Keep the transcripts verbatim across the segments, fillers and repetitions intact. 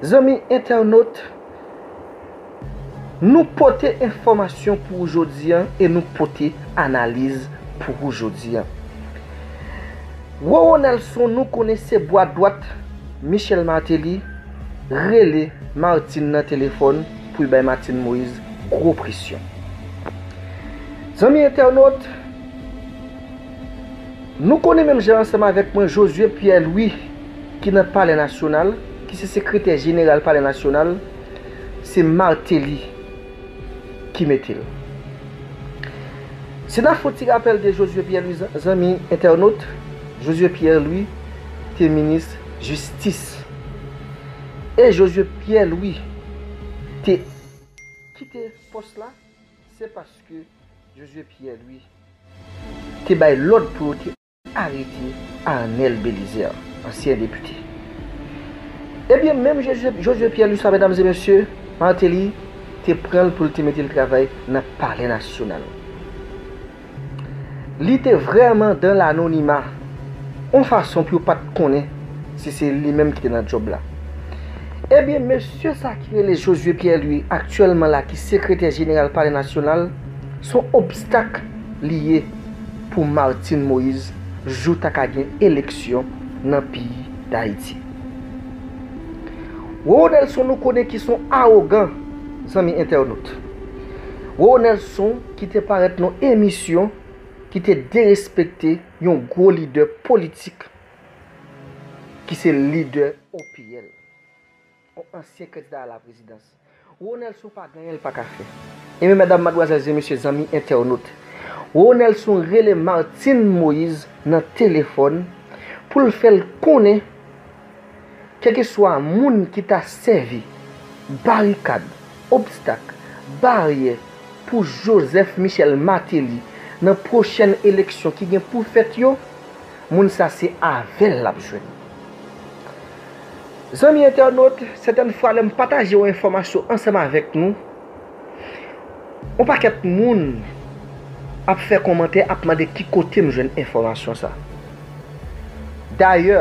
Zanmi entènot, nou pote enfòmasyon pou ou jodi a e nou pote analiz pou ou jodi a. Roro Nelson, nou konnen se bwa dwat Michel Martelly, rele Martine nan telefòn pou l bay Martine Moïse gwo presyon. Zanmi entènot, nou konnen menm jan ansanm avèk mwen Josué Pierre Louis ki nan Palè Nasyonal, ki se sekretè jeneral Palè Nasyonal, se Martelly ki mete l. Si n ap fè yon ti rapèl de Josué Pierre Louis, zanmi entènot, Josué Pierre Louis te minis jistis. E Josué Pierre Louis te kite pòs la, se paske Josué Pierre Louis te bay lòd pou yo te arete Arnel Bélizaire, ansyen depite. Ebyen, menm Josué, Josué Pierre Louis sa, medam e mesye, Martelly te pran l pou l te mete l travay nan Palè Nasyonal. Li te vrèman dan lanonima, yon fason pou yo pa t konnen si se li menm ki te nan djòb la. Ebyen, mesye sa ki rele Josué Pierre Louis, aktyèlman la ki sekretè jeneral Palè Nasyonal, se yon obstak li ye pou Martine Moïse jou ta ka gen eleksyon nan peyi Dayiti. Roro Nelson, nou konnen ki se yon awogan, zanmi entènot. Roro Nelson ki te parèt nan yon emisyon ki te derespekte yon gwo lidè politik ki se lidè O P L, yon ansyen kandida a la prezidans. Roro Nelson pa gen anyen l pa ka fè. Ebyen, medam, madmwazèl e mesye, zanmi entènot, Roro Nelson rele Martine Moïse nan telefòn pou l fè l konnen kèlkeswa moun ki ta sèvi barikad, obstak, baryè pou Joseph Michel Martelly nan pwochèn eleksyon ki gen pou fèt yo, moun sa se avè l l ap jwenn. Zanmi entènot, sètèn fwa lè m pataje yon enfòmasyon ansanm avèk nou, yon pakèt moun ap fè kòmantè, ap mande ki kote m jwenn enfòmasyon sa. Dayè,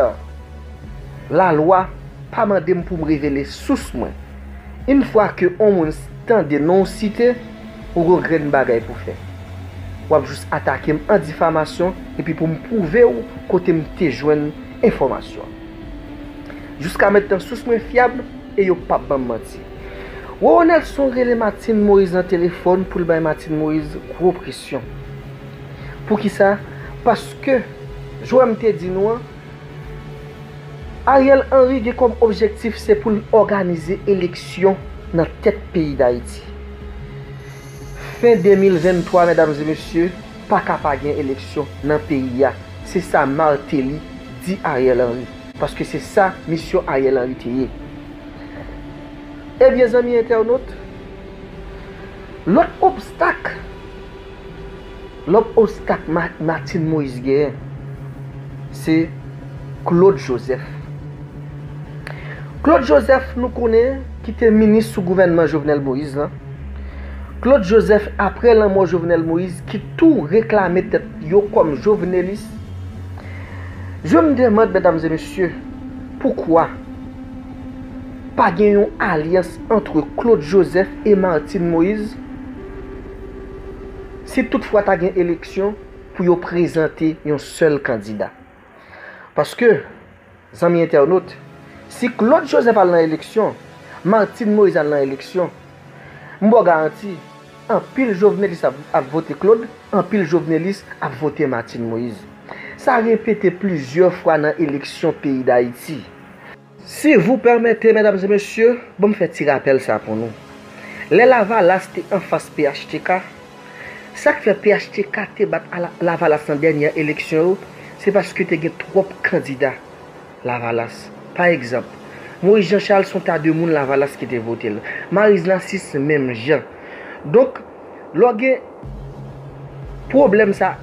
lalwa pa mande m pou m revele sous mwen. Yon fwa ke yon moun tande non w site, ou gon grenn bagay pou fè. W ap jis atake m an difamasyon epi pou m pwouve w kote m te jwenn enfòmasyon. Jiska mentnan, sous mwen fyab e yo p ap ban m manti. Roro Nelson rele Martine Moïse nan telefòn pou l bay Martine Moïse gwo presyon. Poukisa? Paske, jan m te di nou an, Ariel Henry gen kòm objektif se pou l òganize eleksyon nan tèt peyi Dayiti. Fen de mil venntwa, medam e mesye, pa ka pa gen eleksyon nan peyi a. Se sa Martelly di Ariel Henry. Paske se sa misyon Ariel Henry te ye. Ebyen, zanmi entènot, lòt obstak, lòt obstak Ma-, Martine Moïse genyen, se Claude Joseph. Claude Joseph, nou konnen, ki te minis sou gouvènman Jovenel Moïse lan. Claude Joseph, apre lanmò Jovenel Moïse, ki tou reklame tèt yo kòm jovenelis, je me demande, medam e mesye, poukwa pa gen yon alyans ant Claude Joseph e Martine Moïse si toutfwa ta gen eleksyon pou yo prezante yon sèl kandida? Paske, zanmi entènot, si Claude Joseph al nan eleksyon, Martine Moïse al nan eleksyon, m ba w garanti, anpil jovenelis ap, ap vote Claude, anpil jovenelis ap vote Martine Moïse. Sa repete plizyè fwa nan eleksyon peyi Dayiti. Si vous permettez, medam e mesye, ban m fè ti rapèl sa pou nou. Lè Lavalas te anfas P H T K, sa k fè P H T K te bat a la-, Lavalas nan dènye eleksyon yo, se paske te gen twòp kandida Lavalas. Pa egzanp, Moïse Jean Charles se yon ta de moun Lavalas ki te vote l. Maryse Narcisse menm jan. Donk, lè w gen pwoblèm sa,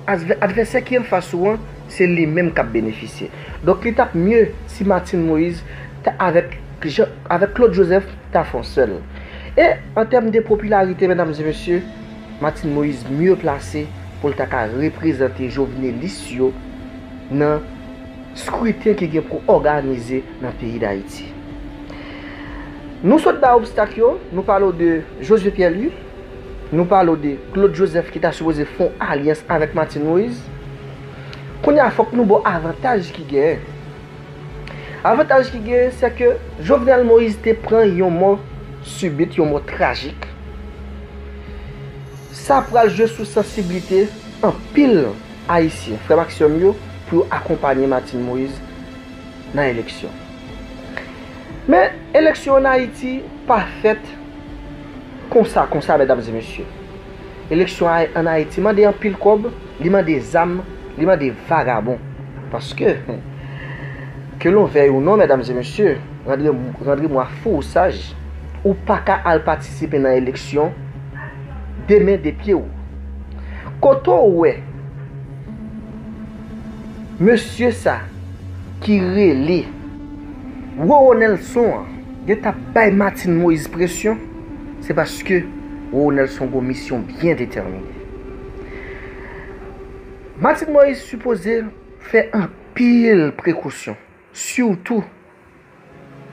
advè-, advèsè ki anfas ou an, se li menm k ap benefisye. Donk, li t ap mye si Martine Moïse ta avèk Jean, avèk Claude Joseph ta fè yon sèl. E, an tèm de popilarite, medam e mesye, Martine Moïse mye plase pou l ta ka reprezante jovenelis yo nan skriten ki gen pou òganize nan peyi Dayiti. Nou sot bay obstak yo, nou pale w de Josué Pierre Louis, nou pale w de Claude Joseph ki ta sipoze fè yon alyans avèk Martine Moïse. Kounye a, fòk nou ba w avantaj ki genyen. Avantaj ki genyen, se ke Jovenel Moïse te pran yon mò sibit, yon mò trajik. Sa pral jwe sou sansiblite anpil Ayisyen, frè m ak sè m yo, pou yo akonpanye Martine Moïse nan eleksyon. Men, eleksyon ann Ayiti pa fèt konsa, konsa, medam e mesye. Eleksyon ay-, ann Ayiti mande anpil kòb, li mande zam, li mande vagabon. Paske, ke l'on veuille ou non, medam e mesye, randre, randre mwa fou ou saj, ou pa ka al patisipe nan eleksyon de men de pye w. Kote w wè mesye sa ki rele Roro Nelson an gen t ap bay Martine Moïse presyon, se paske Roro Nelson gon misyon byen detèmine. Martine Moïse sipoze fè anpil prekosyon, sitou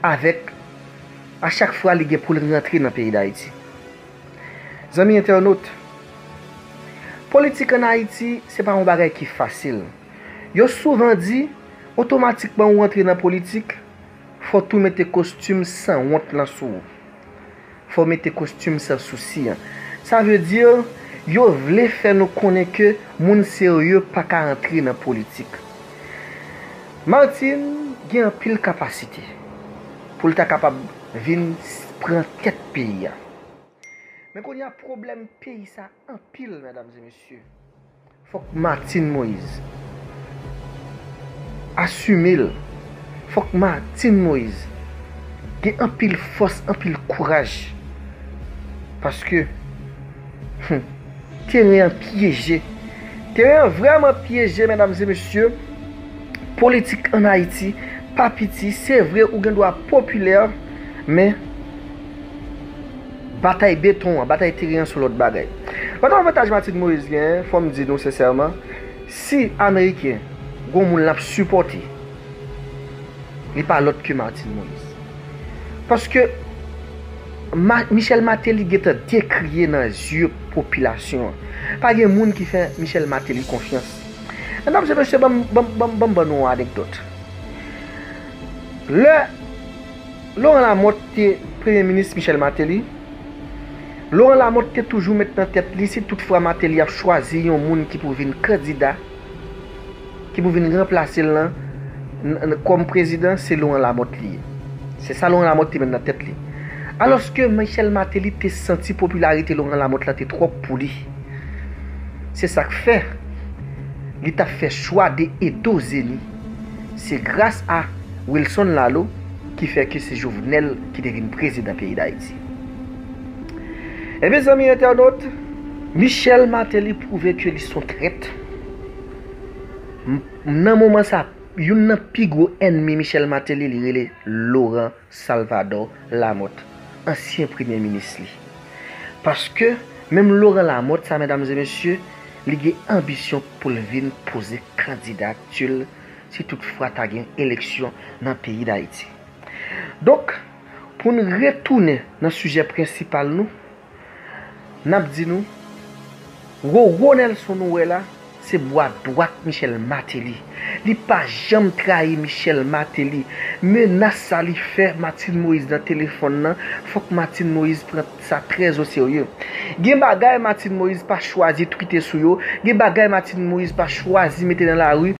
avèk a chak fwa li gen pou l rantre nan peyi Dayiti. Zanmi entènot, politik ann Ayiti se pa yon bagay ki fasil. Yo souvan di, otomatikman ou rantre nan politik, fò w tou mete kostim sanwont lan sou ou. Fò w mete kostim sansousi an. Sa vle di, yo vle fè nou konnen ke moun serye pa ka antre nan politik. Martine gen anpil kapasite pou l ta kapab vin s-, pran tèt peyi a. Men kounye a, pwoblèm peyi sa anpil, medam e mesye. Fòk Martine Moïse asime l. Fòk Martine Moïse gen anpil fòs, anpil kouraj. Paske, hmm, teren an pyeje. Teren an vrèman pyeje, medam e mesye. Politik ann Ayiti pa piti. Se vre, ou gen dwa popilè, men batay beton an, batay teren an, se lòt bagay. Lòt avantaj Martine Moïse genyen, fò m di nou sensèman, si Ameriken gon moun l ap sipòte, li pa lòt ke Martine Moïse. Paske Ma-, Michel Martelly gentan dekriye nan zye popilasyon an. Pa gen moun ki fè Michel Martelly konfyans. Medam e mesye, ban m, ban m, ban m, ban m ban nou yon anekdòt. Lè Laurent Lamothe te premye minis Michel Martelly, Laurent Lamothe te toujou met nan tèt li, si toutfwa Martelly ap chwazi yon moun ki pou vin kandida, ki pou vin ranplase l nan, n-, n-, kòm prezidan, se Laurent Lamothe li ye. Se sa Laurent Lamothe te met nan tèt li. Alòske Michel Martelly te santi popilarite Laurent Lamothe la te twòp pou li. Se sa k fè li t ap fè chwa de Edo Zeni. Se gras a Wilson Lalo ki fè ke se Jovenel ki te vin prezidan peyi Dayiti. Ebyen, zanmi entènot, Michel Martelly pwouve ke li se yon trèt. M-, nan moman sa, youn nan pi gwo ènmi Michel Martelly, li rele Laurent Salvador Lamothe, ansyen premye minis li. Paske, menm Laurent Lamothe sa, medam e mesye, li gen anbisyon pou l vin poze kandidati l si toutfwa ta gen eleksyon nan peyi Dayiti. Donk, pou n retounen nan sijè prensipal nou, n ap di nou, Roro Nelson nou wè la, se bwa dwat Michel Martelly. Li pa janm trayi Michel Martelly. Menas sa li fè Martine Moïse nan telefòn nan, fòk Martine Moïse pran sa trè o serye. Gen bagay Martine Moïse pa chwazi twite sou yo, gen bagay Martine Moïse pa chwazi mete nan lari,